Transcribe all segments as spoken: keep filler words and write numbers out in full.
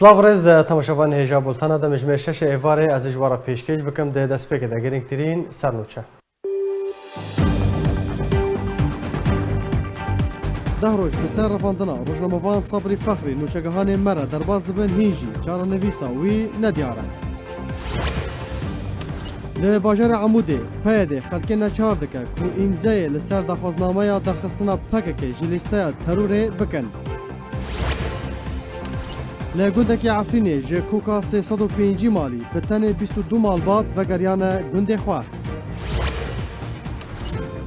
Silav rêz, temaşevan hêja bultena de mijmêr şeşê êvarê ez ê ji we re pêşkêş bikim. Dê destpêkê de girîngtirîn sernûçe. Deh roj bi ser revandina rojnamevan Sabrî Fexrî nûçegehanê me re derbas dibin, hîn jî çarenivîsa wî nediyar e. Li bajarê Amûdê P Y D xelkê neçar dike ku îmzeyê li ser daxwaznameya derxistina P K K ji lîsteya terorê bikin. Li gundekî Efrînê ji koka sê sed û pêncî malî bi tenê bîst û du malbat vegeriyane gundê xwe.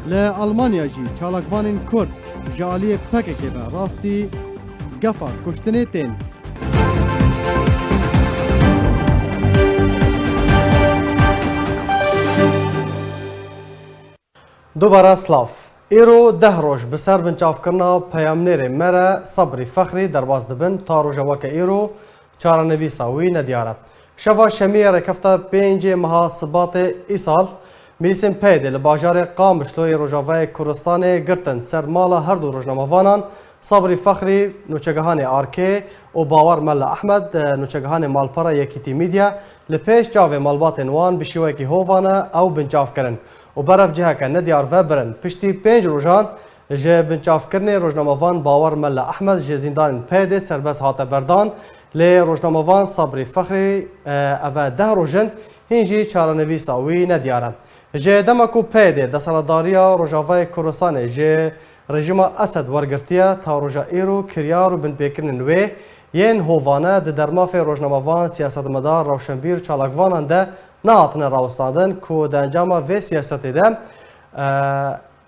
Li Almanya jî çalakvanên Kurd ji aliyê P K K ve rastî gefa kuştinê tên. Dubare silav. Îro deh roj bi ser binçavkirina peyamnêrê me re Sabrî Fexrî derbas dibin. Ta roja weke îro çarenivîsa wî nediyar e. Şeva şemiyê rêkefta pêncê meha Sibatê îsal, milîsên P Y D li bajarê Qamişlo yê Rojavayê Kurdistanê girtin ser mala her du rojnamevanan, Sabrî Fexrî, nûçegehanê Arkê, û Bawer Mella Ehmed, nûçegehanê Malpera Yekîtî Media, li pêş çavê malbatên wan bi şêweyekî hovane ew binçav kirin û berev ciheke nediyar ve birin. Piştî pênc rojan ji binçavkirinê rojnamevan Bawer Mella Ehmed ji zîndanên P Y D serbest hate berdan, lê rojnamevan Sabrî Fexrî, e, eve deh roj in, hîn jî çarenivîsa wî nediyar e. Ji dema ku P Y D desthilatdariya Rojavayê Kurdistanê ji rejîma Esed wergirtiye, ta roja îro kiryar û binpêkirinên wê yên hovane di dermafê rojnamevan, siyasetmedar, rewşenbîr û çalakvanan de nehatine rawestandin ku di encama vê siyasetê de, e,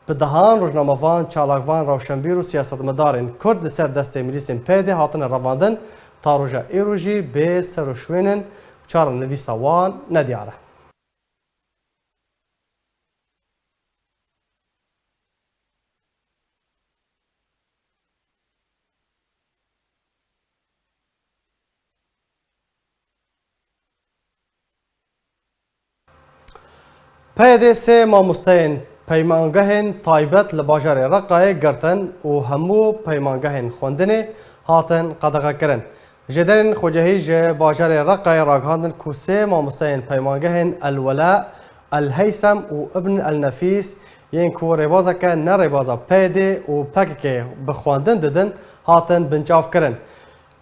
bi dehan rojnamevan, çalakvan, rewşenbîr û siyasetmedarên Kurd li ser destê milîsên P Y D hatine revandin, ta roja îro jî bê ser û şwênin, çarenivîsa wan nediyar e. P Y D sê mamosteyên peymangehên taybet li bajarê Reqayê girtin û hemû peymangehên xwendinê hatin qedexekirin. Jêderên xwecihî ji bajarê Reqayê ragihandin ku sê mamosteyên peymangehên El Wela, El Heysem û Ibn El Nefîs, yên ku rêbazeke ne rêbaza P Y D û P K K bi xwendin didin, hatin binçavkirin,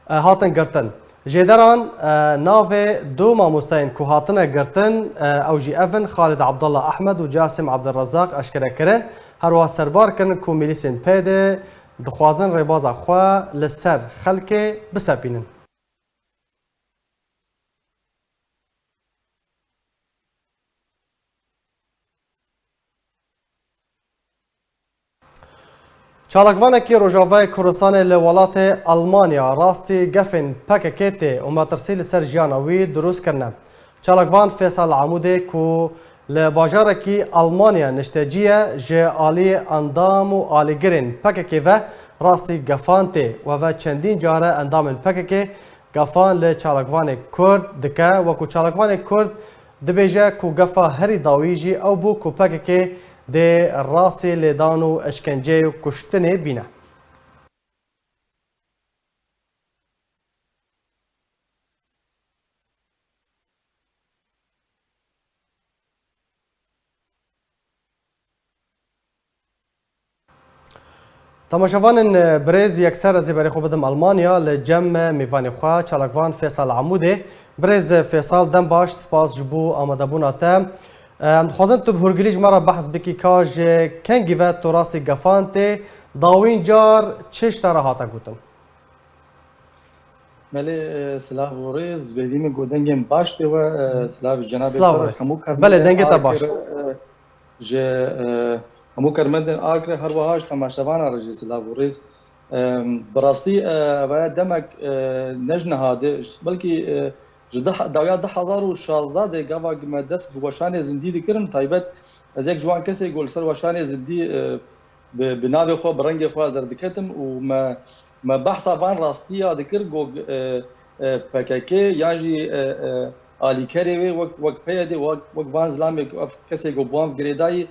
e, hatin girtin. Jêderan, e, navê du mamosteyên ku hatine girtin, e, ew jî ev in, Xalid Abdullah Ahmed û Casim Abdulrazak eşkere kirin. Her wiha serbar kirin ku milîsên P Y D dixwazin rêbaza xwe li ser xelkê bisepînin. Çalakvanekî Rojavayê Kurdistanê li welatê Almanya rastî gefên P K K tê û metirsî li ser jiyana wî dirûst kirine. Çalakvan Fêsal Amûdê ku li bajarekî Almanya niştecî ye, ji aliyê endam û alîgirên P K K ve rastî gefan tê û eve çendîn care endamên P K K gefan li çalakvanê Kurd dike. Wekû çalakvanê Kurd dibêje ku gefa herî dawî jî ew bû ku P K K dê rastî lêdan û eşkenceyê û kuştinê bîne. Temaşevanên birêz, yekser ez ê berê xwe bidim Almanya, li cem me mêvanê xwe çalakvan Fêsal Amûdê. Birêz Fêsal, dem baş, spas ji bo amadebûna te. Em dixwazin tu bi hûrgilî ji me re behs bikî ka ji kengî ve tu rastî gefan tê, dawîn car çi ji te re hate gotin? Belê, e, silav û rêz, vêdî min ku dengên baş tê we, e, silav ji cenabê Silav û te re, rêz. Hemû Belê, karmendên dengê te Arkê baş. re, e, ji, e, hemû karmendên Ark re, her wiha ji temaşevana re jî silav û rêz. E, bi rastî, e, ev demek, e, ne ji niha de, belkî, e, ji deh, dawiya du hezar û şazdeh de gava me dest bi weşanê zindî dikirin, taybet ez yek ji wan kesê ku li ser weşanê zindî, e, bi, bi navê xwe, bi rengê xwe ez derdiketim û me, me behsa van rastiya dikir, got, e, e, P K K yan jî, e, e, alîkerê wê wek, wek P Y D, wek, wek van zilamê ku ev kesê ku bi wan girêdayî,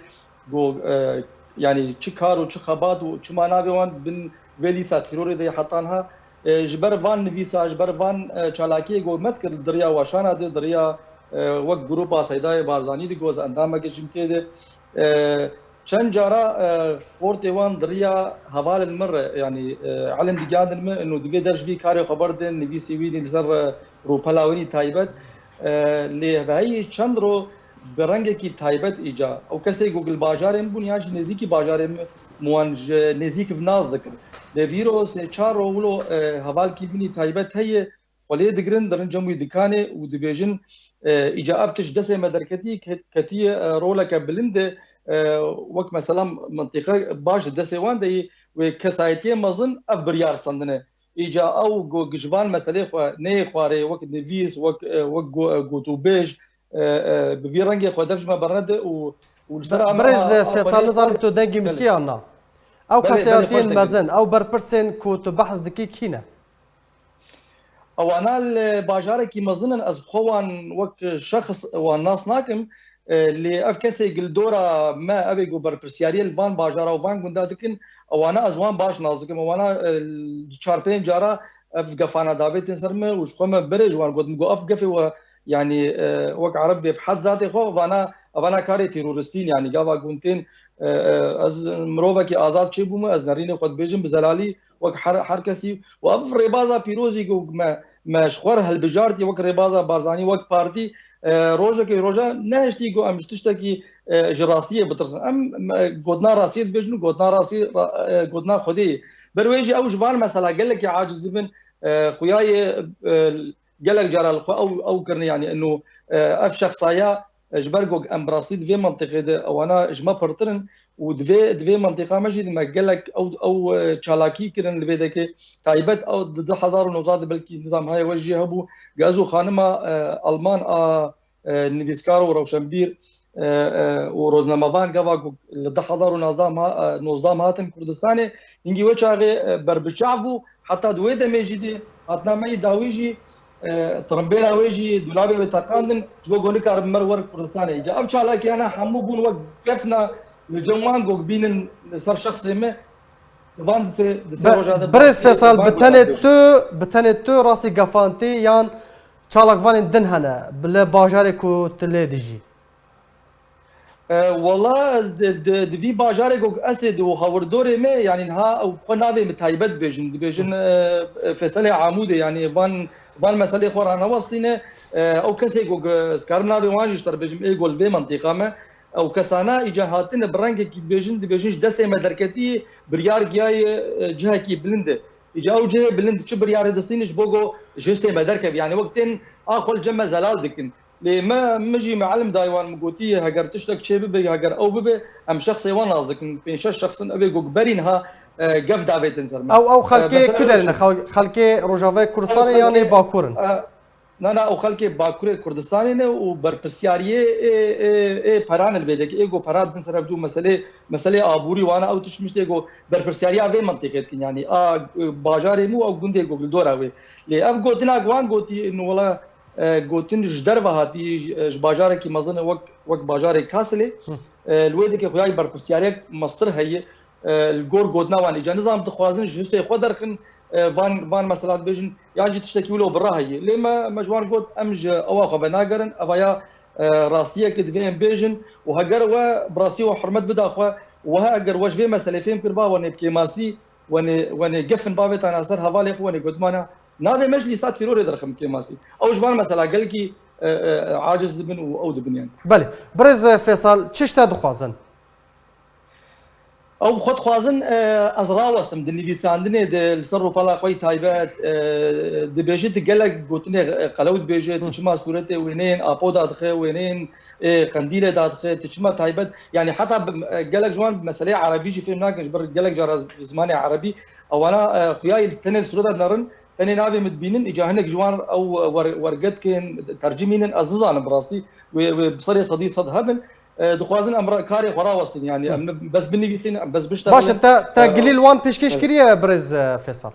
got, e, yanî çi kar û çi xebat û çima navê wan bin vê lîsa terorê de heta niha, E, ji ber van nivîsa, ji ber van, e, çalakiyê ku me dikir, di riya weşana de, di riya, e, wek grûpa Seydayê Barzanî de, ku ez endamekê jî tê de. E, çend cara, e, xortê wan di riya hevalên min re, yanî, e, elim digihand min, û divê dev ji vî karê xwe berdin, nivîsê wî li ser, e, rûpela wî taybet. E, lê heyî çend ro bi rengekî taybet îca. Ew kesê ku li bajarê min bûn yan jî nêzîkî bajarê min, min wan ji nêzîk nas dikir. Lê vîro sê çar ro wilo, e, hevalkî min î taybet heye, xwe lê digirin, dirin cem wî dikanê û dibêjin, e, îca ev tişt destê me derketî, ke-, ketiye, e, roleke bilind e, e, wek mesela mintîqe baş di destê wan de yî, wê kesayetiyê mezin ev biryar sendine. Îca ew go-, ji van meselê xwe neyê xwarê, wek nivîs, wek, e, wek go-, e, gotûbêj, e, e, bi vî rengê xwe dev ji me bernede û, û li ser Be-, ama Birêz a, a Fêsal, xwedê nizanim tu dengê min Belê. Dikî yan na. Ew Belê, belê, kesayetiyên xweş dengê. Mezin, ew berpirsên ku tu behs dikî kî ne? Ewana li bajarekî mezin in, ez xwe wan wek şexs wan nas nakim, e, lê ev kesê gildora me, ev ê ku berpirsiyariyê li van bajara û van gunda dikin, ewana ez wan baş nas dikim. Ewana, e, çar pênc cara ev gefana davêtin ser me û ji xwe me berê ji wan got, min got, ev gefê we, yanî, e, wek ereb vê bi hed zatê xwe, vana, evana karê teroristîn, yanî gava gund tên, e, e, ez mirovekî azad çêbûme, ez nerînê xwe dibêjim bi zelalî, wek her, her kesî. Û ev rêbaza pîrozî ku me, me ji xwe re hilbijartî wek rêbaza Barzanî, wek partî, e, rojekê roja nehiştî ku em ji tiştekî, e, ji rastiyê bitirsin. Em, me, gotina rastiyê dibêjin û gotina rastî ra-, e, gotina Xwedê ye. Ber wê jî ew ji van mesela gelekî aciz dibin, e, xuyayê, e, gelek cara li xwe ew, ew kirine, yanî ino, e, ev şexsaya, e, ji ber ku em bi rastî di vê mentiqê de ewana ji me pirtir in û di vê, di vê mentiqa me jî de me gelek ew, ew, e, çalakî kirin li vê dekê. Taybet ew di du hezar û nozdeh de belkî nizam heye we jî hebû. Ge ez û xanima, e, Alman a, e, nivîskar û rewşenbîr, e, e, û rojnamevan gava ku li du hezar û nozdeh ma-, e, nozdeh hatin Kurdistanê, hingî wê çaxê, e, berbiçav bû, heta di wê demê jî de hatina me yî dawî jî, e, tirimbêla wê jî, dolabê wê teqandin, ji bo ku nikaribin mer wer Kurdistanê. Îca ev çalakiyana hemû bûn wek gefna li cem wan ku bînin li ser şexsê me, di van di sê, di sê Be-, roja de Birêz Fêsal, bi tenê tu, bi tenê tu rastî gefantî yan çalakvanên din hene, bi li bajarê ku tu lê dijî? E, wela di, di, di vî bajarê ku ez ê di û hawirdorê me, yanî niha ew xwe navê min taybet dibêjin, dibêjin, e, e, Fêselê Amûdê, yanî van, van meselê xwe ranewestîne, e, ew kesê ku ez karim navê wan jî ji te re bêjim, ê ku li vê mentiqa me, ew kesana îca hatine bi rengekî dibêjin, dibêjin ji destê me derketî, biryar giyaye, e, cihekî bilind e. Îca ew cihê bilind çi biryarê distîne ji bo ku ji destê me derkeve, yanî wek tên a xwe li cem me zelal dikin. Lê me, min jî me elim dayê wan, min gotî, heger tiştek çê bibe, heger ew bibe, em şexsê wan nas dikin. Pênc şeş şexsin ev ê ku berî niha, e, gef davêtin ser me. Ew, ew E, xelkê mesela ku derê ne? Xel-, xelkê Rojavayê Kurdistanê ew yanê xelkê, Bakur in? E, na, na, ew xelkê Bakurê Kurdistanê ne û berpirsiyariyê ê, ê, ê peran li vê deke, ê ku pera didin ser hevdû meselê, meselê aborî wana ew tişt mişt ê ku berpirsiyariya vê mentiqê dikin. Yanî a, e, bajarê min û ew gundê ku li dora wê. Lê ev gotina ku wan gotî, wela, e, gotin ji derve hatî, ji, e, ji bajarekî mezin e wek, wek bajarê Kasilê. Hı. E, li wê dike xuyayî berpirsiyariyek mestir heye, e, li gor gotina wan. Îca nizam dixwazin ji hişê xwe derxin, e, van, van mesela dibêjin, yan jî tiştekî wilo bi re heye. Lê me, me ji wan got, em ji ewa xwe venagerin, ev ya, e, rastiyek e divê em bêjin û heger we bi rastî we hurmet bida xwe û we eger we ji vê meselê fêm kiriba, we nê bi kêmasî, we nê, we nê gefin bavêtana ser hevalê xwe, we nê gotimana navê meclîsa terorê derxin kêmasî. Ew ji van mesela gelkî, e, e, aciz dibin û ew dibin yani. Belê. Birêz Fêsal, çi ji te dixwazin? Ew xwe dixwazin, e, ez rawestim di nivîsandinê de li ser rûpela xwe yî taybet, e, dibêje, tu gelek gotinê, e, qelew dibêje, tu Hı. çima sûretê wêneyên Apo dadixe, wêneyên, e, Qendîlê dadixe, tu çima taybet, yani heta bi, e, gelek ji wan bi meseleyê erebî jî fêm nakin, ji ber gelek cara bi zimanê erebî, ewana, e, xuya yî tenê li sûreta dinerin, tenê navê min dibînin, îca hinek ji wan ew wer-, werget kên, tercimînin, ez nizanim bi rastî, wê, wê bi serê sedî sed hebin, e, dixwazin em ra-, karê xwe rawestin, yani Hı. em bes binivîsin, em bes biştexilin. Baş e, te, te E, gilî li wan pêşkêş Evet. kiriye, birêz, e, Fêsal?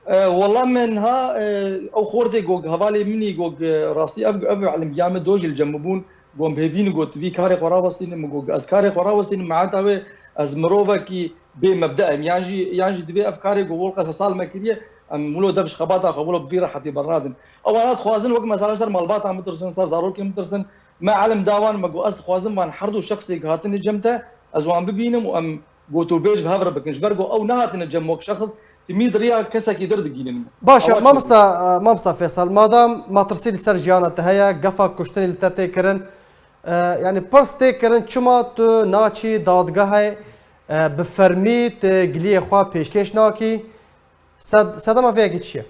E, wela me niha, e, ew xortê gog, hevalê min î gog, e, rastî ev, ev elimgiya min dojî li cem min bûn, gom hêvîn got, vî karê xwe rawestînin, min got, ez karê xwe rawestînim, me heta wê ez mirovekî bê mebde im, yan jî, yan jî divê ev karê ku welqe se sal me kiriye, Em wilo dev ji xebata xwe wilo bi vî rehetî bernadin. Ewana dixwazin wek mesela ser malbatan bitirsin, ser zarokên bitirsin. Me elm da wan, me got ez dixwazim van her du şexsê ku hatine cem te, ez wan bibînim û em gotûbêj bi hev re bikin. Ji ber ku ew nehatine cem wek şexs, timî di riya kesekî dir digînin. Baş e, Ewa çêbû. Mamosta, e, Mamosta Feysal, madam metirsî li ser jiyana te heye, gefa kuştinê li te tê kirin, e, yanî pirs tê kirin, çima tu naçî dadgehê, e, bi fermî tu giliyê xwe pêşkêş nakî? Sed-, sedema vê yekê çi ye?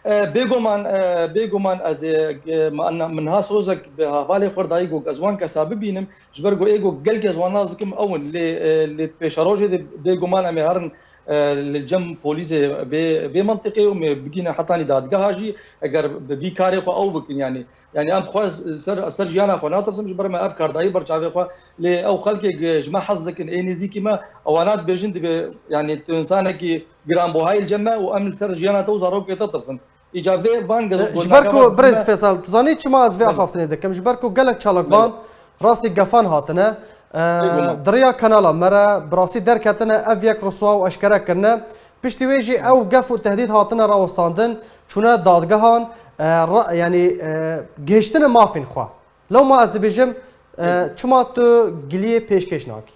E, bêguman, e, bêguman ez ê, e, min, min ha sozek bi hevalê xwe dayî got ez wan kesa bibînim, ji ber ku ê got gelkî ez wan nas dikim ew in. Lê, e, lê pêşerojê de bêguman em ê herin, e, li cem polîsê vê, vê mentiqê û em ê bigîne hetanî dadgeha jî, eger bi vî karê xwe ew bikin, yanî, yanî em xwe ser, ser jiyana xwe natirsim, ji ber me ev kar dayî ber çavê xwe, lê ew xelkê ji me hez dikin, ê nêzîkî me, ewana dibêjin dibe, yanî tu insanekî giranbuhayî li cem me û em li ser jiyana te û zarokê te tirsin. Îca vê van gel-, Ji ber ku birêz Feysal, tu zanî çima ez vê axaftinê dikim? Ji ber ku gelek çalakvan rastî gefan hatine, e, di riya kanala me re bi rastî derketine, ev yek riswa û eşkere kirine. Piştî wê jî ew gef û tehdît hatine rawestandin, çûne dadgehan, e, ra-, yanî, e, gihiştine mafên xwe. Lewma ez dibêjim, e, çima tu giliyê pêşkêş nakî?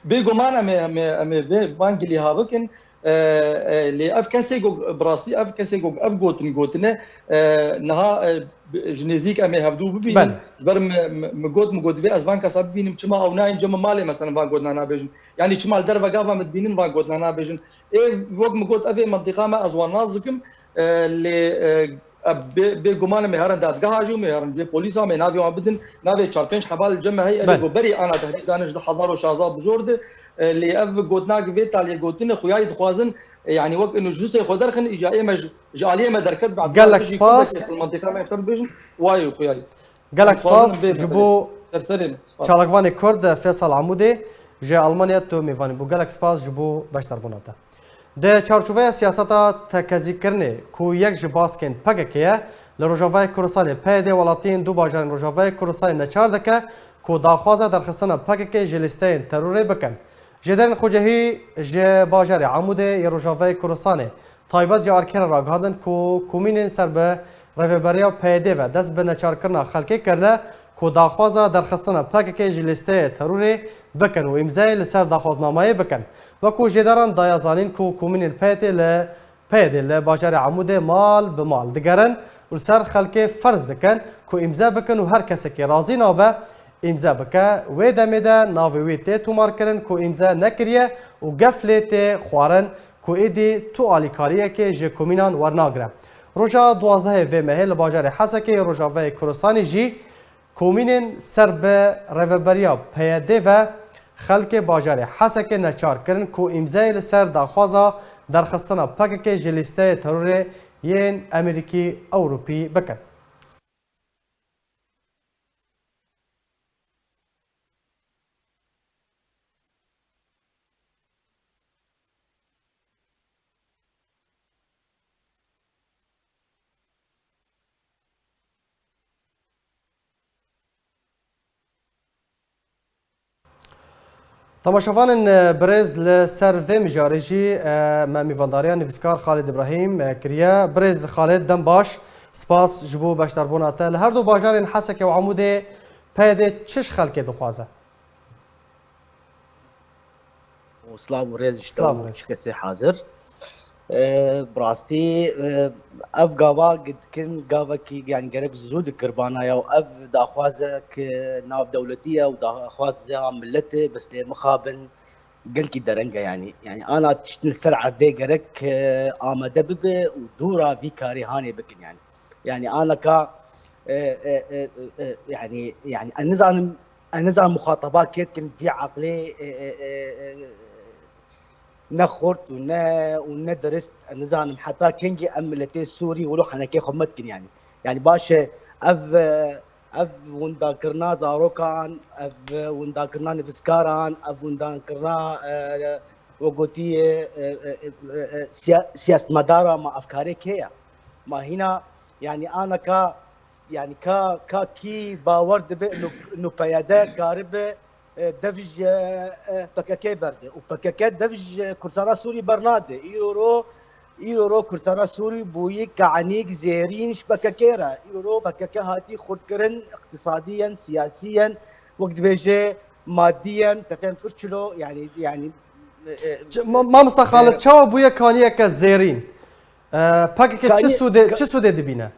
Bêguman em ê, em ê, em ê vê van gilî ha bikin. E, e, lê ev kesê ku bi rastî ev kesê ku ev gotin gotine, e, niha, e, bi-, ji nêzîk em ê hevdû bibînin. Belê. Ji ber min, min, min got, min got, divê ez van kesa bibînim, çima ew nayên cem malê, mesela van gotina nabêjin. Yanî çima li derve gava min dibînin van gotina nabêjin. Ê, wek min got, ev ê mentiqa me, ez wan nas dikim. E, lê, e, Ev bê, bê guman em ê herin dadgeha jî û em ê herin cihê polîsa, em ê navê wan bidin, navê çar pênc heval li cem me heye, ev ê Belê. ku berî ana tehdît dane ji di hezar û şazdeh bi jor de, e, lê ev gotinak vê taliyê gotine xuyayî dixwazin, e, yanî wek inu ji destê xwe derxin, îca ê me ji, ji aliyê me derket, be Gelek îtibar bijî spas. Kurdekê li mentiqa me xwe bibêjin, wayê xuyayî. Gelek Em dixwazin spas vê ji meselê. Bo Ser serê me. Spas. Çalakvanê Kurd Feysal Amûdê ji Almanya tu mêvanî bû. Gelek spas ji bo beşdarbûna te. Di çarçoveya siyaseta tekezîkirinê ku yek ji baskên P K K ye, li Rojavayê Kurdistanê P Y D welatiyên du bajarên Rojavayê Kurdistanê neçar dike ku daxwaza derxistina P K K ji lîsteyên terorê bikin. Jêderên xwecihî ji bajarê Amûdê yê Rojavayê Kurdistanê taybet ji Arkerê ragihandin ku komînên ser bi rêveberiya P Y D ve dest bi neçarkirina xelkê kirine ku daxwaza derxistina P K K ji lîsteyê terorê bikin û îmzeyê li ser daxwaznamayê bikin. Wekû jêderan daye zanîn ku komînên P Y D li, P Y D li bajarê Amûdê mal bi mal digerin û li ser xelkê ferz dikin ku îmze bikin û her kesekî razî nabe îmze bike. Wê demê de navê wî tê tomarkirin ku îmze nekiriye û gef lê tê xwarin ku êdî tu alîkariyekê ji komînan wernagire. Roja duwazdehê vê mehê li bajarê Hesekê yê Rojavayê Kurdistanê jî komînên ser bi rêveberiya P Y D ve xelkê bajarê Hesekê neçar kirin ku îmzeyê li ser daxwaza derxistina P K K ji lîsteyê terorê yên Amerîkî Ewropî bikin. Temaşevanên, e, birêz, li ser vê mijarê jî, e, me mîvandariya nivîskar Xalid Îbrahîm, e, kiriye. Birêz Xalid, dem baş, spas ji bo beşdarbûna te. Li her du bajarên Hesekê û Amûdê P Y D çi ji xelkê dixwaze? Û silav û rêz ji te Silav û û rêz. Çi kesê hazir. E, bi rastî, e, ev gava dikin gavekî, yani gerek zû di kirbana ya û ev daxwaze ki navdewletî ye û daxwaze ya milletê, bes lê mixabin gelkî dereng e yani. Yani ana tiştin li ser erdê gerek, e, amade bibe û dûra vî karî hanê bikin yani. Yani ana ka, e, e, e, e, yani, yani ez nizanim, ez nizanim muxataba kê dikim vî eqlê, e, e, e, e, ne xurt û ne, û ne dirist, ez nizanim heta kengî em miletê Sûrî wilo henekê xwe me dikin yani. Yani baş e, ev, e, ev windakirina zarokan, ev windakirina nivîskaran, ev windakirina, e, we gotî, e, e, e, e, e, siya-, siyasetmedara ma ev karê kê ye? Ma hîna, yani ana ka, yani ka, ka kî bawer dibe inu, inu P Y D karibe, e, dev ji, e, P K K berde. Û P K K dev ji Kurdistana Sûrî bernade. Îro ro Îro ro Kurdistana Sûrî bûyî kanîk zêrîn ji P K K re. Îro ro P K K hatî xurtkirin, iqtisadiyen, siyasiyen, wek dibêje madiyen, te fêm kir çilo, yani, yani, e, e, Ç-, ma-, Mamosta Xalid, e, çawa bûye kaniyeke zêrîn? E, P K K çi kanî-, sûdê, ka-, çi sûdê dibîne?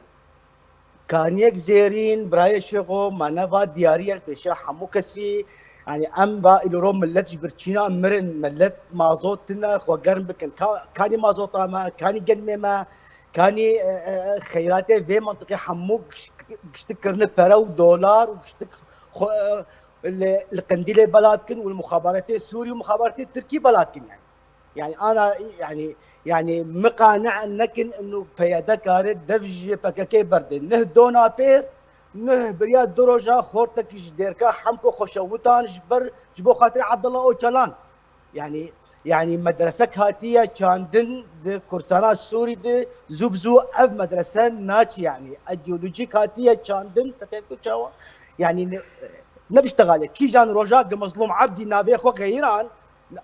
Kaniyek zêrîn, birayê Şêxo, me neva diyariyen pêşiya hemû kesî. Yani em va îloro millet ji birçîna mirin, millet mazot tine xwe germ bikin. Ka-, kanî mazota me, kanî genmê me, kanî, e, e, e, xeyratê vê mintiqê hemû giş-, giştik kirine pere û dolar û giştik xwe, e, li, li Qendîlê bela dikin û li muxabaretê Sûrî û muxabaretê Tirkî bela dikin yani. Yani ana, yani, yani miqane nekin inu P Y D kare dev ji P K K berde. Neh dona pêr, neh biriya du roja xortek ji dêrka Hemko Xoşewutan ji ber, ji bo xatirê Abdullah Ocalan. Yani, yani medresek hatiye çandin di Kurdistana Sûrî de zû bi zû ev medrese naçi yani. Ideolojik hatiye çandin, te fêm kir çawa? Yani ne, ne biştexale. Kîjan roja ki Mezlûm Abdî navê xwe xeyiran,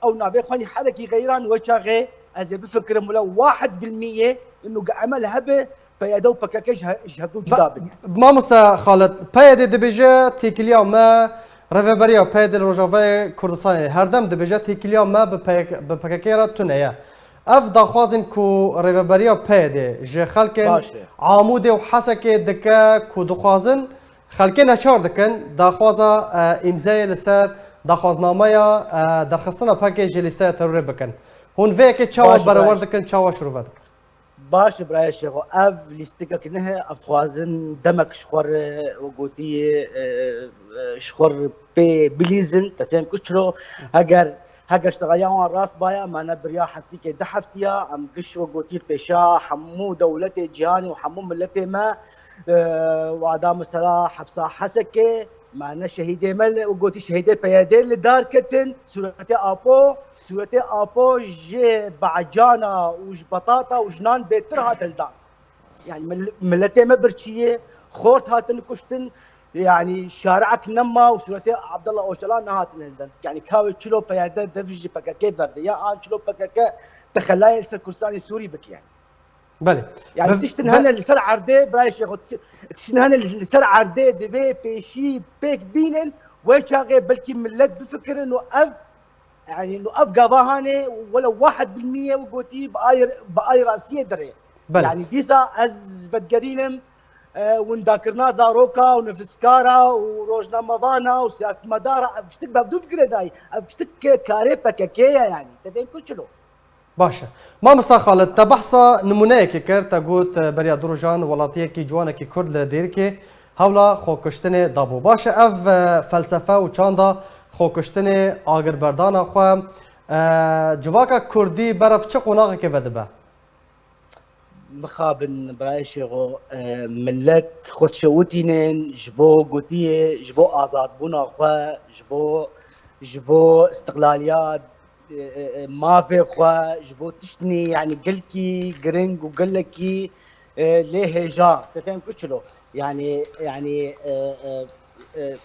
Ew navê xwe nî herekî xeyran we çaxê ez ê bifikirim wila wahid bilmî yê inu gi emel hebe P Y D û P K K ji he-, ji hevdû cuda bin. Mamoste Xalid, P Y D dibêje têkiliya me, rêveberiya P Y D li Rojavayê Kurdistanê herdem dibêje têkiliya me bi P K K, bi P K K re tune ye. Ev daxwazên ku rêveberiya P Y D ji xelkên Amûdê û Hesekê dike ku dixwazin Xelkê neçar dikin daxwaza, e, îmzeyê li ser daxwaznameya, e, derxistina P K K ji lîsteya terorê bikin. Hûn vê yekê çawa berewer dikin, çawa şirove dikin? Baş e, birayê Şêxo, ev lîstikek nihe, ev dixwazin demek ji xwe re, we gotiyê, e, e, ji xwe re pê bilîzin, te fêm kir çilo, heger, heger ştexaliya wan rast baya, me ne biriya heftîkê du heftiya, em giş we gotî pêşa hemû dewletê cîhanê û hemû miletê me, E, wada mesela hepsa Hesekê, me ne şehîdê me li, û gotî şehîdê P Y D li dar ketin, sûretê Apo, sûretê Apo ji becana û ji betata û ji nan bêtir hat hildan. Yani mil-, miletê me birçî ye, xort hatin kuştin, yani şareek nema û sûretê Abdullah Ocalan nehatin hildan. Yani ka wê çilo P Y D dev ji P K K berde, ya an çilo P K K texelayê li ser Kurdistanê Sûrî bike yani. Belê. Yani Bi-, tiştin bi- hene li ser erdê, birayê Şêxo, tiş-, tiştin hene li, li ser erdê divê pêşî pêk bînin, wê çaxê belkî millet bifikirin û ev, yani û ev gava hanê wele wahid bilmî ye û gotî bi ay, bi ay rastiyê dirê. Belê. Yani dîsa ez vedgerînim, e, windakirina zaroka û nivîskara û rojnamevana û siyasetmedara, ev giştik bi hevdû digire dayî. Ev giştik ke-, karê P K K ye yani. Te fêm kir çilo. Baş e. Mamosta Xalid, te behsa nimûneyekê kir, te got, e, beriya du rojan welatiyekî ciwanekî Kurd li Dêrikê hewla xwekuştinê dabû. Baş e, ev, e, felsefe û çanda xwekuştinê agirberdana xwe, e, civaka Kurdî berev çi qonaxekê vedibe? Mixabin birayê Şêxo, e, millet xwe dişewitînin ji bo gotiyê, ji bo azadbûna xwe, ji bo, ji bo istiqlaliya e, e, e, mafê xwe, ji bo tiştinî, yani gelkî giring û gelekî, e, lê hêja. Te fêm kir çilo? Yani, yani, e, e, e,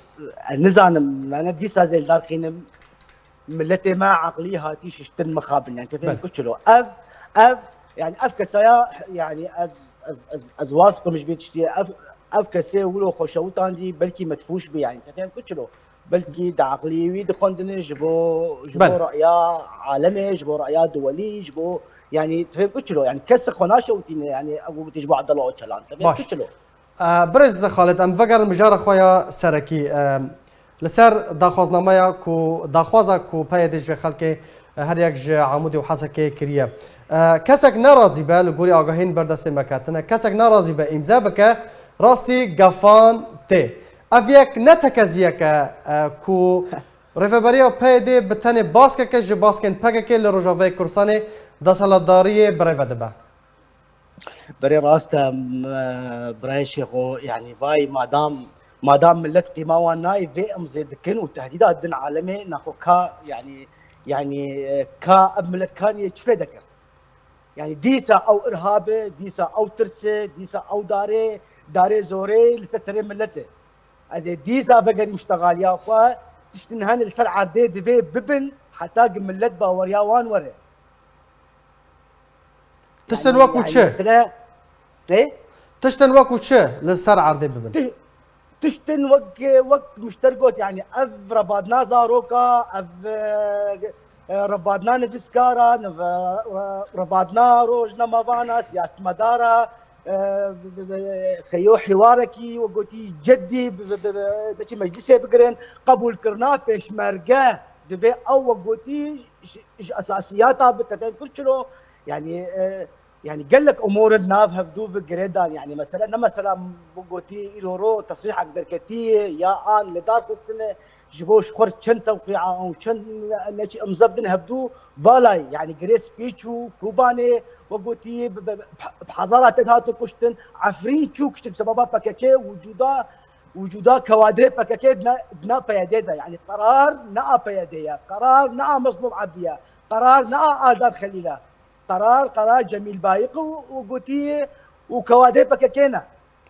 e, nizanim, yani dîsa zê li dar xînim, miletê me eqlî hatî şiştin mixabin. Yani te fêm kir çilo? Ev, ev, yani ev kesaya, yani ez, ez, ez, ez wasfim ji vê tiştî. Ev, ev kesê wilo xwe şewitandî, belkî medfûş bî, yani te fêm kir çilo? Belkî di eqlî wî dixwendine ji bo, ji bo Belê. raya alemê, ji bo raya duwelî, ji bo, yani, tu fêm kir çilo? Yani, kes xwe naşewitîne, yani, ew gotî ji bo Abdullah Ocalan. Tu fêm Baş. kir çilo? E, Birêz Xalid, em vegerin mijara xwe ya serekî. E, li ser daxwaznameya ku, daxwaza ku P Y D ji xelkê, e, her yek ji Amûdê û Hesekê kiriye. E, kesek nerazî be, li gorî agahiyên berdestê me ketine, kesek nerazî be îmze bike, rastî gefan tê. Ev yek ne tekeziyek e, e, ku rêveberiya P Y D bi tenê baskeke ji baskên P K K li Rojavayê Kurdistanê desthilatdariyê birêve dibe. Berê rast e, m-, e, birayê Şêxo, yani vay madam, madam millet qîma wan nayê vê imzê dikin û tehdîda din alemê naxwe ka, yani, yani, e, ka ev millet kaniyê çi fêde kir? Yani dîsa ew irhab e, dîsa ew tirs e, dîsa ew darê, darê zorê li ser serê millet e. Ez ê dîsa vegerîm ji texaliya xwe, tiştin hene li ser erdê divê bibin, heta ki millet baweriya wan were. Tiştên Yani, wekû yani çi? Mesela, ne? Tiştên wekû çi li ser erdê bibin? Ti-, tiştên wek, wek mişter got, yani ev revadna zaroka, ev, e, e, revadna nivîskara, niv-, e, revadna rojnamevana, siyasetmedara, e, bi, bi, bi, xeyo hiwarekî, we gotî, ceddî, bi, bi, bi, bi, neçî meclisê bigirin, qebûlkirina pêşmerge, divê ew, we gotî, ji, ji esasiyata bi tefên kir çilo, yani, e, Yani gelek umûr di nav hevdû ve girêdan. Yani mesela ne mesela bu gotî îro ro tesrîhek derketî ya an li dar xistine ji bo ji xwe çend tewqîa û çend ne-, neçî imza bidin hevdû valay. Yani girê spî çû, Kobanê we gotî bi, bi, bi, bi hezara te dihatin kuştin. Efrîn çû kuştin bi sebeba P K K wicûda, wicûda kewadrê P K K dina, dina P Y D de. Yani qerar ne a P Y D ye. Qerar ne a Mezlûm Ebdî ye. Qerar ne a Aldar Xelîl e. Qerar, qerar Cemîl Bayik û, û gotî û kewadê P K K ne.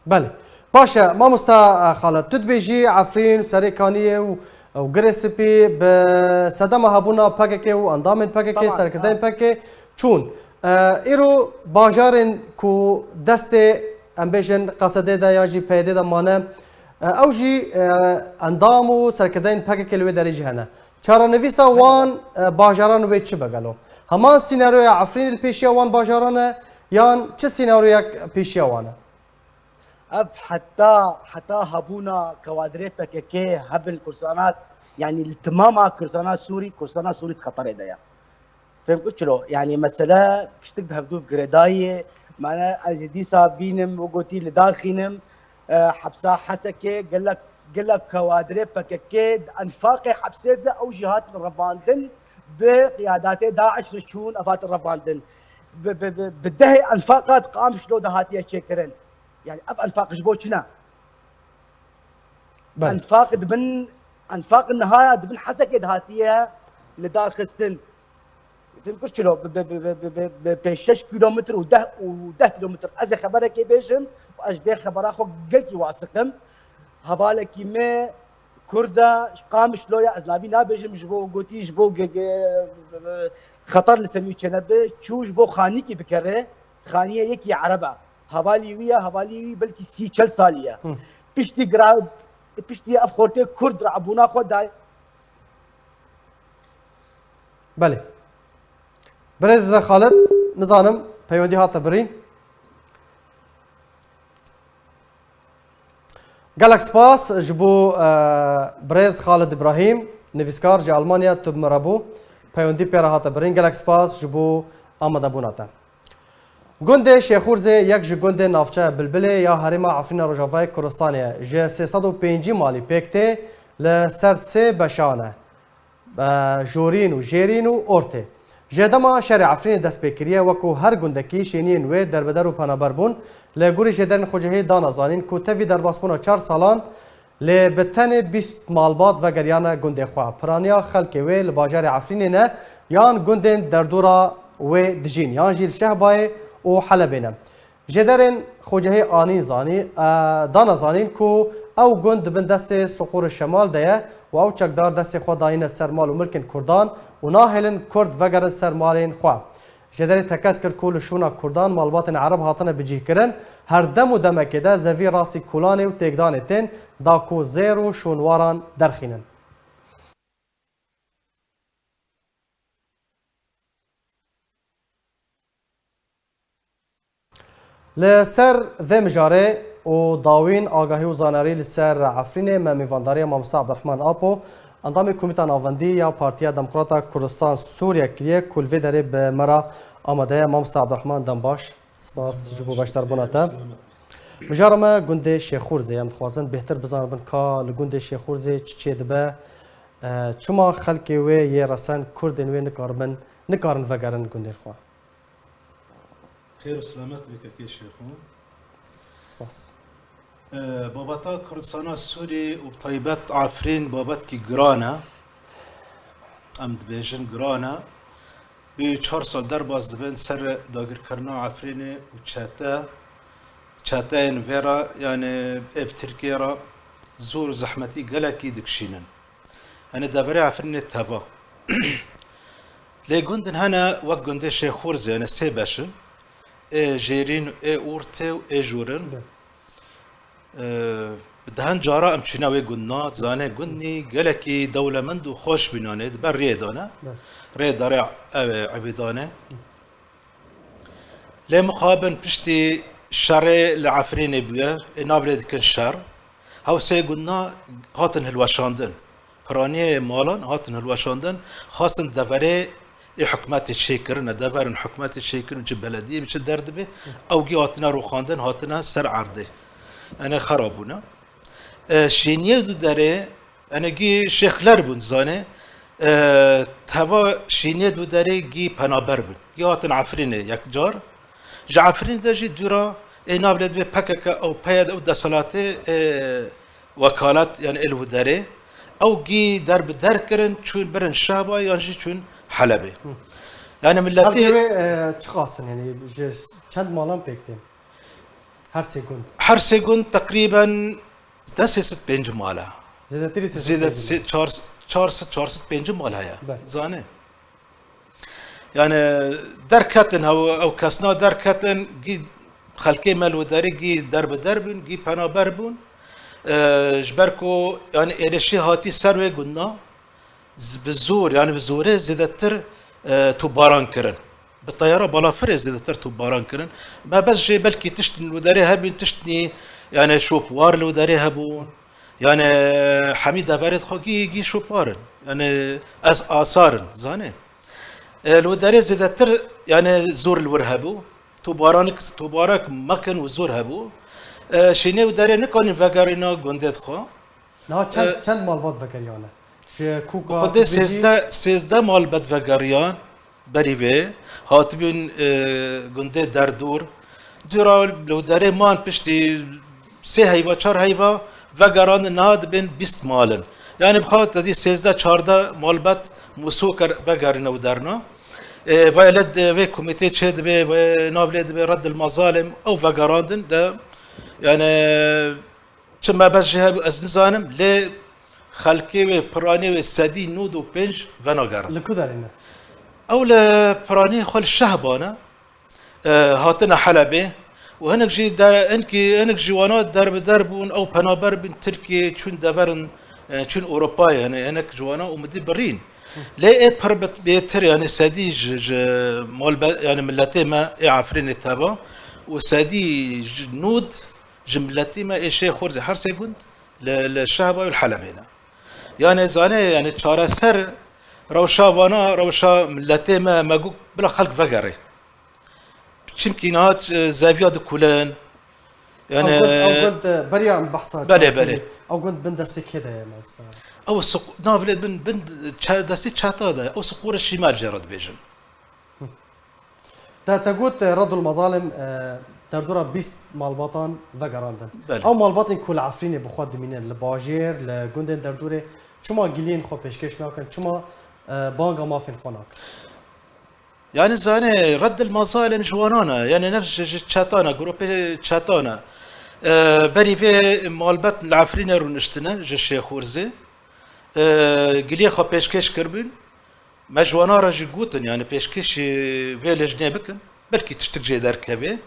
Belê. Baş e, mamosta, e, Xalid, tu dibêjî Efrîn, Serê Kaniyê û, û Girê Spî bi sedema hebûna P K K û endamên P K K, Tamam, serkirdeyên ha. P K K çûn. E, îro bajarên ku destê, em bêjin, Q S D de yan jî P Y D de mane, e, ew jî, e, endam û serkirdeyên P K K li wê derê jî hene. Çarenivîsa wan, e, bajaran wê çi be gelo? Heman sînaryoya Efrînê li pêşiya wan bajaran e, yan çi sînaryoyek pêşiya wan e? Ev heta, heta hebûna kewadirê P K K hebin Kurdistana, yani li timama Kurdistana Sûrî, Kurdistana Sûrî di xeterê de ye. Fêm kir çilo? Yani mesele piştik bi hevdû girêdayî ye. Mane ez jî dîsa bînim û gotî li dar xînim, e, hepsa Hesekê gelek, gelek kewadirê P K K di enfaqê hepsê de ew jî hatin revandin, bi qiyadatê DAIŞ re çûn, ev hatin revandin. Bi, bi, bi, bi dehê enfaqa di Qamişlo de hatiye çêkirin. Yani ev enfaq ji bo çi ne? Belê. Enfaq di bin, enfaq niha ya di bin Hesekê de hatiye li dar xistin. Fêm kir çilo? Bi, bi, bi pênc şeş kilometr û deh, û deh kilometr. Ez ê xeberekê bêjim û ez ji vê xebera xwe gelkî wasiq im. Hevalekî me Kurd e, ji Qamişlo ye, ez navî nabêjim, ji bo gotî, ji bo ge-, ge-, xeter li ser wî çênebe, çû ji bo xanîkî bikere, xaniyê yekî Ereb e. Hevalî wî ye, hevalî wî belkî sî çel salî ye. Hı. Piştî gira-, piştî ev xortê Kurd rabûna xwe dayê. Belê. Birêz Xalid, nizanim peywendî hate birîn. Gelek spas ji bo, e, birêz Xalid Îbrahîm, nivîskar ji Almanya, tu bi me re bû. Peywendî pê re hate birîn. Gelek spas ji bo amadebûna te. Gundê Şêxûrzê yek ji gundên navçeya Bilbilê ya herêma Efrîna Rojavayê Kurdistanê ye. Ji sê sed û pêncî malî pêk tê, li ser sê beşan e. E, Jorîn û Jêrîn û Ortê. Ji dema şerê Efrînê dest pê kiriye, wekû her gundekî şêniyên wê derbeder û penaber bûn. Li gorî jêderên xwecihî dana zanîn ku tevî derbasbûna çar salan lê bi tenê bîst malbat vegeriyane gundê xwe. Piraniya xelkê wê li bajarê Efrînê ne, yan gundên derdora wê dijîn, yan jî li Şehbayê û Helebê ne. Jêderên xwecihî anîn zanî, e, dana zanîn ku ew gund di bin destê Siqûrê Şemal de ye û ew çekdar destê xwe dayîne ser mal û milkên Kurdan û nahêlin Kurd vegerin ser malên xwe. Jêderê tekez kir ku li şûna Kurdan malbatên Ereb hatine bicîhkirin, her dem û demekê de zevî rastî kolanê û têkdanê tên da ku zêr û şûnwaran derxînin. Li ser vê mijarê û dawîn agahî û zanarî li ser Efrînê me mêvandariya Mamoste Abdurrahman Apo, endamê Komîta Navendî ya Partiya Demokrata Kurdistan Sûriye kiriye ku li vê derê bi me re amade ye. Mamoste Abdurrahman, dem baş. Spas ji bo beşdarbûna te. Selamet. Mijara me gundê Şêxûrzê ye, em dixwazin bêhtir bizanibin ka li gundê Şêxûrzê çi çêdibe, e, çima xelkê wê yê resen Kurdên wê nikaribin, nikarin vegerin gundên xwe. Xêr û selamet bike kê Şêxû. Spas. E, babeta Kurdistana Sûrî û bi taybet Efrîn babetkî giran e. Em dibêjin giran e. Bi çar sal derbas dibin ser dagirkirina Efrînê û çete, çeteyên vê re, yani ê bi Tirkiyê re zor û zehmetî gelekî dikişînin. Yani deverê Efrînê teva. Lê gundin hene wek gundê Şêxûrzê, yani sê beş in. ê jêrîn, ê ortê û ê jûr in. Be. E, bi dehen cara em çûne wê gundna, zanê gundnî gelekî dewlemend û xweş bînanê, di ber riyê de ne. Be. Rê derê ev ê Ebîdanê. Lê mixabin piştî şerê li Efrînê bûye, ê nav lê dikin şer. Hew sê gundna hatin hilweşandin. Piraniyê malan hatin hilweşandin, xwestin deverê ê hikûmetê çêkirine, deverin hikûmetê çêkirin, çi belediyê bi çi derdibê, ew gî hatine rûxandin, hatine ser erdê. Ene xera bûne. E, şêniyê du derê, ene gî şêxler bûn, zanê. E, teva şêniyê du derê gî penaber bûn. Gî hatin Efrînê yekcar. Ji Efrîn de jî dûra ê nav lê divê P K K ew peyed ew deselatê, ê, wekalet, yani ê li derê. Ew gî der bi der kirin, çûn birin Şehba yan jî çûn Helebê. Hı. Yani milletê Xelkê wê, e, çiqas in, yani ji çend malan pêk tên? Her sê gund. Her sê gund teqrîben de sê sed pêncî mal e. Zêdetirî sê sed pêncî mal. Zêde çar, çar sed, çar sed pêncî mal heye. Be. Zanê. Yani derketin, ew, ew kesna derketin, gî xelkê me li derê gî derbider bûn, gî penaber bûn. E, ji ber ku, yani êrişî hatî ser wê gundna, z-, bi zor, yani bi zorê zêdetir, e, topbaran kirin. Bi teyara balafirê zêdetir topbaran kirin. Me bes jê belkî tiştên li derê hebîn, tiştnî, yani şopwar li derê hebûn. Yani hemî deverê xwe gî, gî şopar in. Yani ez asar in, zanê. E, li derê zêdetir, yani zor li wir hebû. Tobaran, tobarak mekin û zor hebû. E, şênê û derê nikarin vegerîna gundê xwe. Niha çend, E, çend malbat vegeriyane? Ji kûka Xwedê Kûkbicî sêzdeh, sêzdeh malbat vegeriyan. Berî vê hatibûn, e, gundê derdor. Dûra li derê man piştî sê heyva, çar heyva vegerandin, niha dibên bîst mal in. Yani bi xwe te dî sêzdeh çardeh malbat Mûsoker vegerîne û derna. E, vê lê de vê komîtê çê dibe, vê nav lê dibe Reddil Mazalim, ew vegerandin de, yani, Çi mebest jî hebû, ez nizanim, lê xelkê wê, piranê wê sedî nod û pênc venagerin. Li ku derê ne? Ew li piranê xwe li Şehba ne, e, hatine Helebê û hinek jî der-, hinkî, hinek ji wana derbider bûn, ew penaber bûn Tirkiyê, çûn deverin, e, çûn Ewropayê, yani hinek ji wana umidî birîn. Lê ê pir bit-, bêtir, yani sedî ji, ji malbe-, yani milletê me ê Efrînê teva û sedî ji nod Ji miletî me ê Şêxurzê her sê gund li, li Şehba û li Helebê ne. Yanê zanê, yanê çareser rewşa vana, rewşa miletê me, me got bila xelk vegerê. Çimkî niha, e, zeviya dikulin. Yanê Ew gund, ew gund, e, beriya em behsa Belê, çareserî, belê. Ew gund bin destê kê de ye, mamosta? Ew siq-, nav lê bin, bin çe-, destê çeta de ye. Ew siqûrê şîmel jê re dibêjin. Te, te got, e, Redul Mazalim, e, derdora bîst malbatan vegerandin. Belê. Ew malbatên ku li Efrînê bi xwe dimînin, li bajêr, li gundên derdorê, çima giliyên xwe pêşkêş nakin, çima, e, banga mafên xwe nakin? Yani zanê, Reddil Mazalim ji wanan e, yani nefs ji, ji çetan e, grûpê çetan e. E, berî vê malbat li Efrînê rûniştine, ji Şêxurzê. E, giliyê xwe pêşkêş kirbûn. Me ji wana re jî gotin, yani pêşkêşî vê lijnê bikin, belkî tiştik jê derkeve.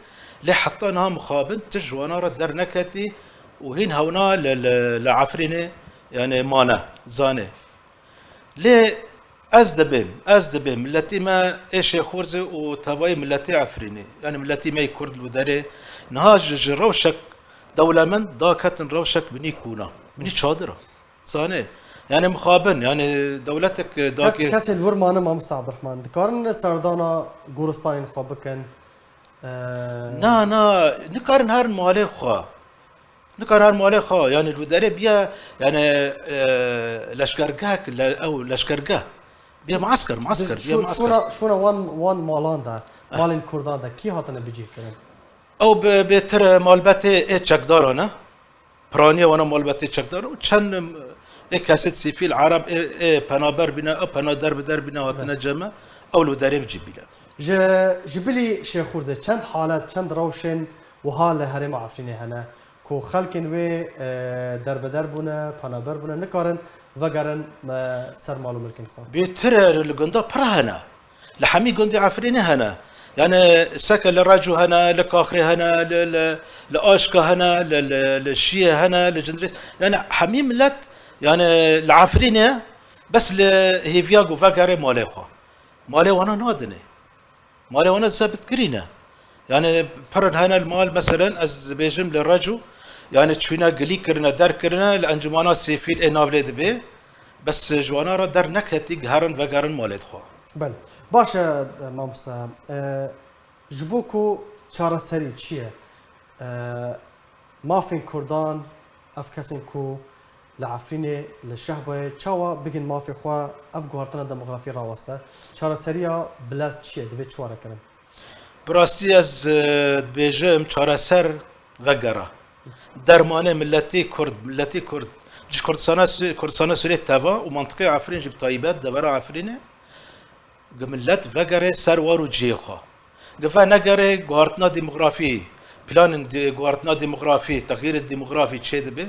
Lê heta niha mixabin tişt ji wana re derneketî û hîn hewna li, li, li Efrînê, yani mane, zanê. Lê ez dibêm, ez dibêm, miletî me ê Şêxurzê û tevayî miletê Efrînê, yani miletî me yê Kurd li derê, niha ji, ji rewşek dewlemend daketin rewşek binî kûna, binî çadira. Zanê. Yani mixabin, yani dewletek, e, Kes, dakê kesên wir mane, mamosta Abdurrahman. Dikarin serdana goristanên xwe bikin. E, Na, na, nikarin herin malê xwe. Nikarin herin malê xwe. Yani li derê biye, yani, e, leşkergehek, le-, ew leşkergeh. Biye muesker, muesker, biye Şû-, muesker. Şûna, şûna wan, wan malan de, Eh. malên Kurdan de, kî hatine bicihkirin? Ew bi-, bêtir malbetê ê çekdaran e. Piraniya wana malbatê çekdar û çend, em, ê kesêt sîfîl, Ereb, ê, ê penaber bîne, ê pena der bi der bîne hatine Be. cem me, ew li derê bi cî bîne. Ji, ji bilî Şêxûrzê çend halet, çend rewşên wiha li herêma Efrînê hene ku xelkên wê, e, derbeder bûne, penaber bûne, nikarin vegerin me ser mal û milkên xwe? Bêtir e, li gunda pir hene. Li hemî gundê Efrînê hene. Yani seke li Reco hene, li Kaxrê hene, li, li, li Aşka hene, li, li, li Şiyê hene, li Cindirês. Yani hemî millet, yani li Efrînê bes li hêviya ku vegerê malê xwe. Malê wana nadinê. Malê wana zebit kirî ne. Yani pirin hene li mal, meselen ez dibêjim li Reco, yani çûne gilî kirine, der kirine, li encumana sêfîl ê nav lê dibê. Bes ji wana re der neketî, giherin vegerin malê xwe. Belê. Baş e, mamoste. E, ji bo ku çareserî çi ye? E, mafên Kurdan, ev kesên ku li Efrînê, li Şehbayê, çawa bigin mafê xwe, ev guhartina demografî raweste? Çareseriya bilez çi ye? Divê çi were kirin? Bi rastî ez, e, dibêjim, çareser vegera. Dermanê miletî Kurd, miletî Kurd, ji Kurdistana Sü-, Kurdistana Sûriyê teva û mantiqê Efrîn jî bi taybet, devera Efrînê, gi millet vegerê ser war û cihê xwe. Gi venegerê guhartina demografî, planên de-, guhartina demografî, texyîrê demografî çêdibe.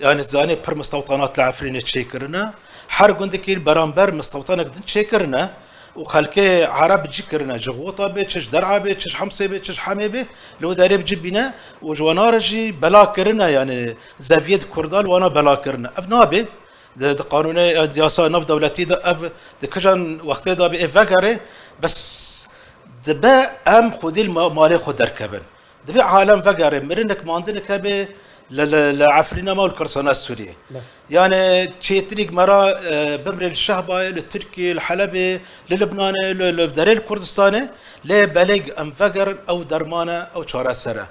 Yani zanê pir mistewtanat li Efrînê çêkirine. Her gundekî li beramber mistewtanek din çêkirine û xelkê Ereb bi cî kirine. Ji Xota bê, çi ji Der'a bê, çi ji Hemsê bê, çi ji Hemê bê, li wê derê bi cî bîne û ji wana re jî bela kirine, yani zeviyê di Kurda li wana bela kirine. Ev nabe. Di, di qanûnê, e, di yasa nav dewletî de ev di kijan wextê de bê ê vegerê, bes dibe em xwedî li ma-, malê xwe derkevin. Divê alem vegerê, mirinek mandinek hebe li, li, li Efrîna me û li Kurdistana Sûriyê. Be. Yani çêtirîk me ra, e, bimrê li Şehbayê, li Tirkiyê, li Helebê, li Libnanê, li, li derê li Kurdistanê, lê belê em vegerin ew derman e, ew çareser e.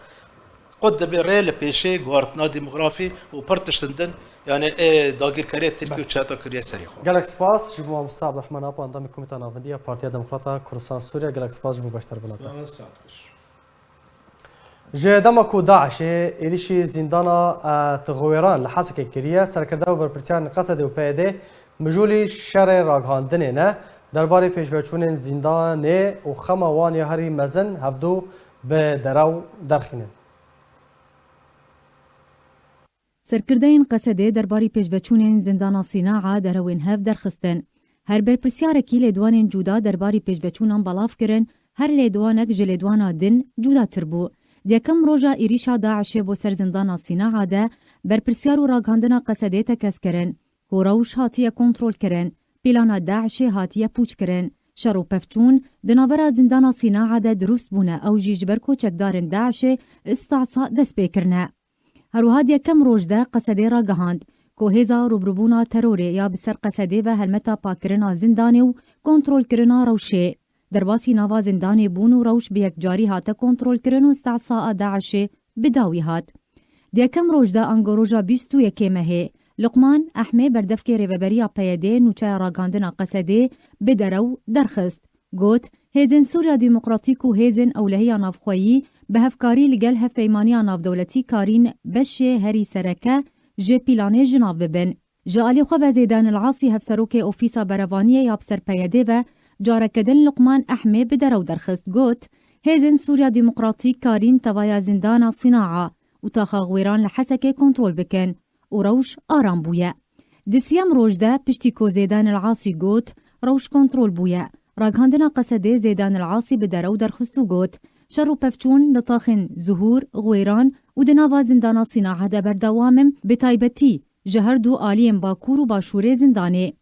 Qut dibê rê li pêşê guhartina demografî û pir tiştin din, yani ê dagirkerê Tirkî û çeta kiriye serê xwe. Gelek spas ji bo mamosta Abdurrahman Apo, endamê Komîta Navendî ya Partiya Demokrata Kurdistan Sûriye. Gelek spas ji bo beşdarbûna te. Spas, saet xweş. Ji dema ku DAIŞê êrîşî zîndana, e, Tixwêran li Hesekê kiriye, serkirdeya berpirsiyarên Qesedê û P Y D mijûlî şerê ragihandinê ne, derbarê pêşveçûnên zîndanê û xema wan ya herî mezin hevdû bi derew derxînin. Serkirdeyên Qesedê derbarî pêşveçûnên zindana Sînaa derewên hev derxistin. Her berpirsiyarekî lêdwanên cuda derbarî pêşveçûnan belav kirin, her lêdwanek ji lêdwana din cudatir bû. Di yekem roja êrîşa DAIŞê bo ser zindana Sînaa de, berpirsiyar û ragihandina Qesedê tekez kirin ku rewş hatiye kontrolkirin, pîlana DAIŞê hatiye pûçkirin. Şer û pevçûn di navbera zindana Sînaa de dirust bûne, ew jî ji ber ku çekdarên DAIŞê îstihsa dest pê kirine. Her wiha di yekem roj de Qesedê ragihand ku hêza rûbirûbûna terorê ya bi ser Qesedê ve helmeta pakkirina zindanê û kontrolkirina rewşê, derbasî nava zindanê bûn û rewş bi yekcarî hate kontrolkirin û îstihsa a DAIŞê bi dawî hat. Di yekem roj de ango roja bîst û yekê mehê, Luqman Ehmê berdevkê rêveberiya P Y D nûçeya ragihandina Qesedê bi derew derxist. Got, Hêzên Sûriya Demokratîk û hêzên ewlehiya navxweyî bi hevkarî li gel Hevpeymaniya Navdewletî karîn beşê herî sereke ji pîlanê ji nav bibin. Ji alî xwe ve Zêdan El Asî, hevserokê Ofîsa Berevaniyê ya bi ser P Y D ve, careke din Luqman Ehmê bi derew derxist, got, Hêzên Sûriya Demokratîk karîn tevaya zindana Sînaa û taxa Xwêran li Hesekê kontrol bikin û rewş aram bûye. Di siyem roj de, piştî ku Zêdan El Asî got, rewş kontrol bûye, ragihandina Qesedê Zêdan El Asî bi derew derxist û got, şer û pevçûn li taxên Zuhûr, Xwêran û di nava zindana Sînaa de berdewam in, bi taybetî ji her du aliyên Bakur û Başûrê zindanê.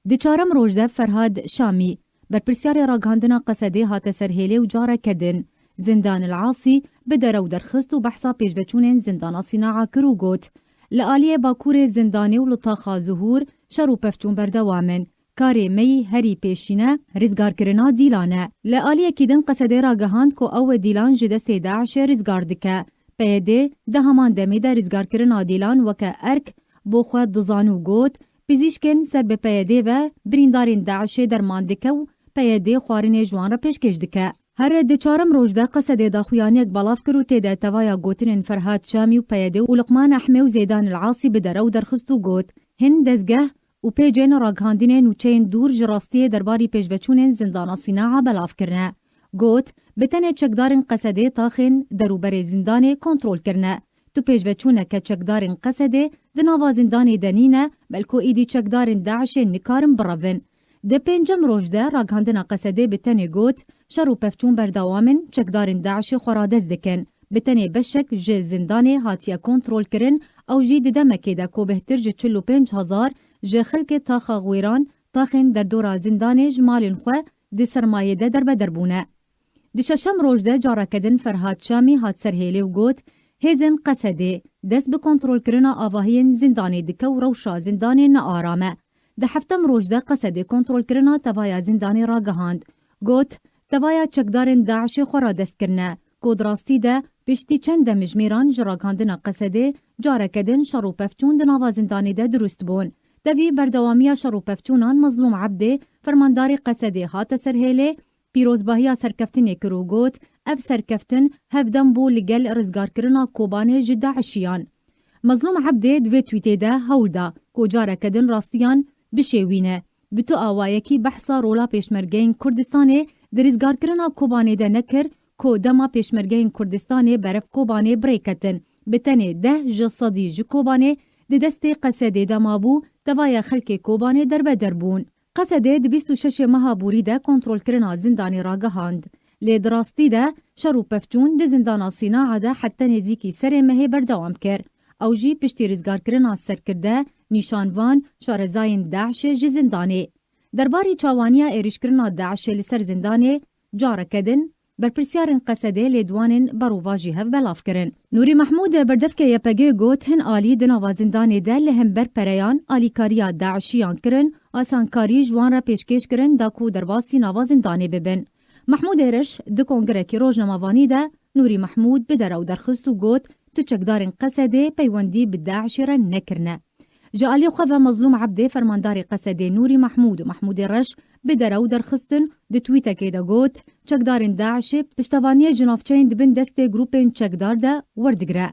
Di çarem roj de Ferhad Şamî, berpirsyarê ragihandina Qesedê hate ser hêlê û careke din Zindan El Asî bi derew derxist û behsa pêşveçûnên zindana Sînaa kir û got, Li aliyê Bakurê zindanê û li taxa Zuhûr şer û pevçûn berdewam in. Karê me yî herî pêşîne rizgarkirina dîlan e. Li aliyekî din Qesedê ragihand ku ew e dîlan ji destê DAIŞê rizgar dike. P Y D di heman demê de rizgarkirina dîlan weke erk bo xwe dizan û got, Pizîşkên ser bi P Y D ve birîndarên DAIŞê derman dike û P Y D xwarinê ji wan re pêşkêş dike. Here di çarem roj de Qesedê daxuyaniyek belav kir û tê de tevaya gotinên Ferhad Şamî û P Y D û Luqman Ehmê û Zêdan El Asî bi derew derxist û got, Hin dezgeh û pêcên ragihandinê nûçeyên dûr ji rastiyê derbarî pêşveçûnên zindana Sînaa belav kirine. Got, Bi tenê çekdarên Qesedê taxên derûberê zindanê kontrol kirine. Tu pêşveçûneke çekdarên Qesedê di nava zindanê de nîne, belko êdî çekdarên DAIŞê nikarin birevin. Di pêncem roj de ragihandina Qesedê bi tenê got, şer û pevçûn berdewam in, çekdarên DAIŞê xwe radest dikin. Bi tenê beşek ji zindanê hatiye kontrolkirin, ew jî di demekê de ku bêhtir ji çil û pênc hezar ji xelkê taxa Xwêran, taxên derdora zindanê ji malên xwe di sermayê de derbeder bûne. Di şeşem roj de careke din Ferhad Şamî hat ser hêlê û got, hêzên Qesedê dest bi kontrolkirina avahiyên zindanê dike û rewşa zindanê ne aram e. Di heftem roj de Qesedê kontrolkirina tevaya zindanê ragihand. Got, tevaya çekdarên DAIŞê xwe radest kirine, ku di rastî de piştî çend demjimêran ji ragihandina Qesedê careke din şer û pevçûn di nava zindanê de dirust bûn. Tevî berdewamiya şer û pevçûnan Mezlûm Ebdê, fermandarê Qesedê hate ser hêlê, pîrozbahiya serkeftinê kir û got, ev serkeftin hevdem bû li gel rizgarkirina Kobanê ji DAIŞiyan. Mezlûm Ebdê di vê twîtê de hewl da ku careke din rastiyan bişêwîne. Bi tu awayekî behsa rola pêşmergeyên Kurdistanê di rizgarkirina Kobanê de nekir ku dema pêşmergeyên Kurdistanê berev Kobanê bi rê ketin, bi tenê deh ji sedî ji Kobanê di destê Qesedê de mabû, tevaya xelkê Kobanê derbeder bûn. Qesedê di bîst û şeşê meha borî de kontrolkirina zindanê ragihand. Lê di rastî de şer û pevçûn di zindana Sînaa de heta nêzîkî serê mehê berdewam kir. Ew jî piştî rizgarkirina serkirde, nîşanvan, şarezayên DAIŞê ji zindanê. Derbarê çawaniya êrîşkirina DAIŞê li ser zindanê, careke din, berpirsiyarên Qesedê lêdwanên berovajî hev belav kirin. Nûrî Mehmûd, berdevkê YPGê got, hin alî di nava zindanê de li hember pereyan alîkariya DAIŞiyan kirin, asankarî ji wan re pêşkêş kirin da ku derbasî nava zindanê bibin. Mehmûdê Reş di kongirekî rojnamevanî de Nûrî Mehmûd bi derew derxist û got, tu çekdarên Qesedê peywendî bi DAIŞê re nekirine. Ji alî xwe ve Mezlûm Ebdê, fermandarê Qesedê, Nûrî Mehmûd û Mehmûdê Reş bi derew derxistin, di twîtekê de got, çekdarên DAIŞê piştevaniyê ji navçeyên di bin destê grûpên çekdar de werdigire.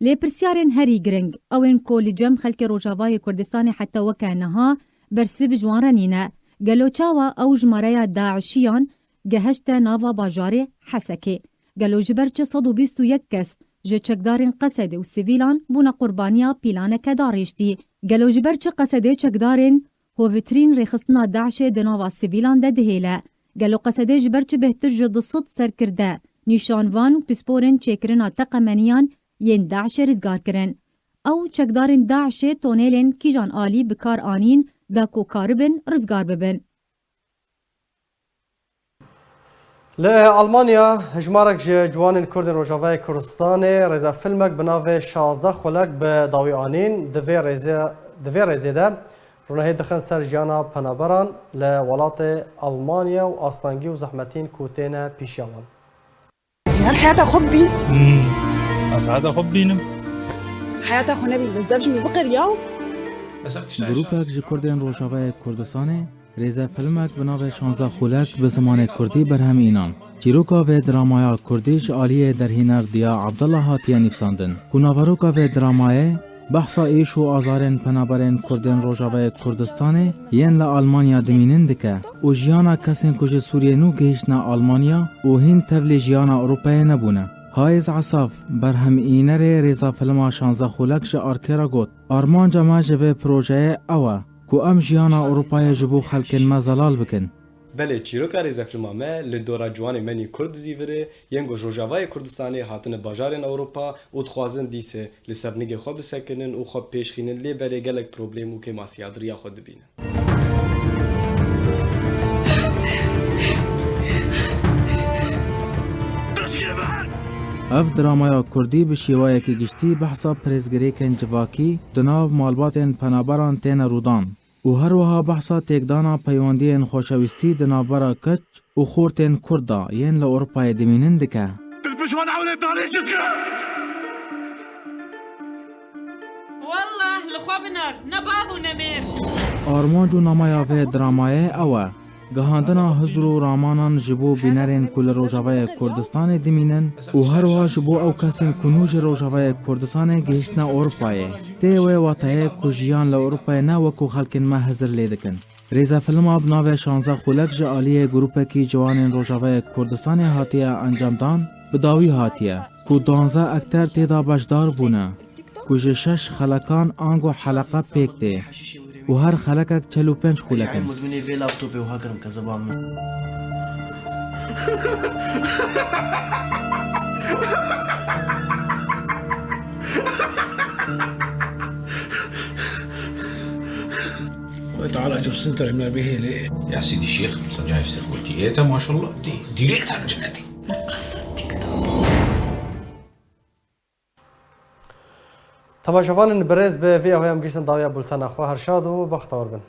Lê pirsyarên herî giring, ew ên ku li cem xelkê Rojavayê Kurdistanê heta weke niha bersiv ji wan re nîne. Gelo çawa ew jimareya DAIŞiyan gehişte nava bajarê Hesekê? Gelo ji ber çi sed û bîst û yek kes ji çekdarên Qesedê û sivîlan bûne qurbaniya pîlaneke darêştî? Gelo ji ber çi Qesedê çekdarên hovitrîn rêxistina DAIŞê di nava sivîlan de dihêle? Gelo Qesedê ji ber çi bêhtir ji du sed serkirde, nîşanvan û pisporên çêkirina teqemeniyan yên DAIŞê rizgar kirin? Ew çekdarên DAIŞê tonêlên kîjan alî bi kar anîn da ku karibin rizgar bibin? Li Almanya hejmarek ji ciwanên Kurdên Rojavayê Kurdistanê rêzefilmek bi navê Şazdeh Xulek bi dawî anîn. Di vê rêzê, di vê rêzê de rûnehê dixin ser jiyana penaberan li welatê Almanya û astengî û zehmetîn ku têne pîşiya wan. Her heyata xwe bibîn. Hmm. Ez heyata xwe bibînim. Heyata xwe nebîn, bes dev ji min biqeriya. Grûpek ji Kurdên Rojavayê Kurdistanê rêzefilmek bi navê Şanzdeh Xulek bi zimanê Kurdî berhem înan. Çîroka vê dramaya Kurdî ji aliyê derhîner Diya Abdullah hatiye nivîsandin. Ku naveroka vê dramayê behsa êş û azarên penaberên Kurdên Rojavayê Kurdistanê yên li Almanya dimînin dike û jiyana kesên ku ji Sûriyê nû gihîştine Almanya û hîn tevlî jiyana Ewropayê nebûne. Hayz Esaf, berhemînerê rêzefilma Şanzdeh Xulek ji Arkê re got, armanca me ji vê projeyê ew e ku em jiyana Ewropayê ji bo xelkên me zelal bikin. Belê, çîroka rêzefilma me li dora ciwanê menî Kurd dizîvire, yên ku ji Rojavayê Kurdistanê hatine bajarên Ewropa û dixwazin dîse li ser nigê xwe bisekinin û xwe pêşxînin, lê belê gelek problem û kêmasiya di riya xwe dibînin. Ev dramaya Kurdî bi şêwayekî giştî behsa pirsgirêkên civakî di nav malbatên penaberan têne rûdan. û her wiha behsa têkdana peywendiyên xoşewîstî di navbera keç û xortên Kurd de yên li Ewropayê dimînin dike. Dil pişman ewlê tarî çi dike? Wallah, li xwe binar, ne bav û ne mêr. Armanc û namaya vê dramayê ew e. Gihandina hizr û ramanan ji bo bînerên ku li Rojavayê Kurdistanê dimînin û her wiha ji bo ew kesên ku nû ji Rojavayê Kurdistanê gihîştine Ewropayê. Tê wê wateyê ku jiyan li Ewropayê ne wekû xelkên me hizr lê dikin. Rêzefilma bi navê Şanzdeh Xulek ji aliyê grûpekî ciwanên Rojavayê Kurdistanê hatiye encamdan, bi dawî hatiye, ku duwazdeh ekter tê de beşdar bûne, ku ji şeş xelekan ango heleqe pêk tê. û her xelekek çel û pênc xulek in. Mudminê vê laptopê wiha kirim kezeba min. تعال شوف سنتر ما به ليه. يا سيدي الشيخ، صنجاي الشيخ قلتي ايه ده ما شاء الله، دي ديريكت على جنتي. Temaşevanên birêz, bi vî hawê em gihîştin dawiya bultena xwe. Her şad û bextewar bin.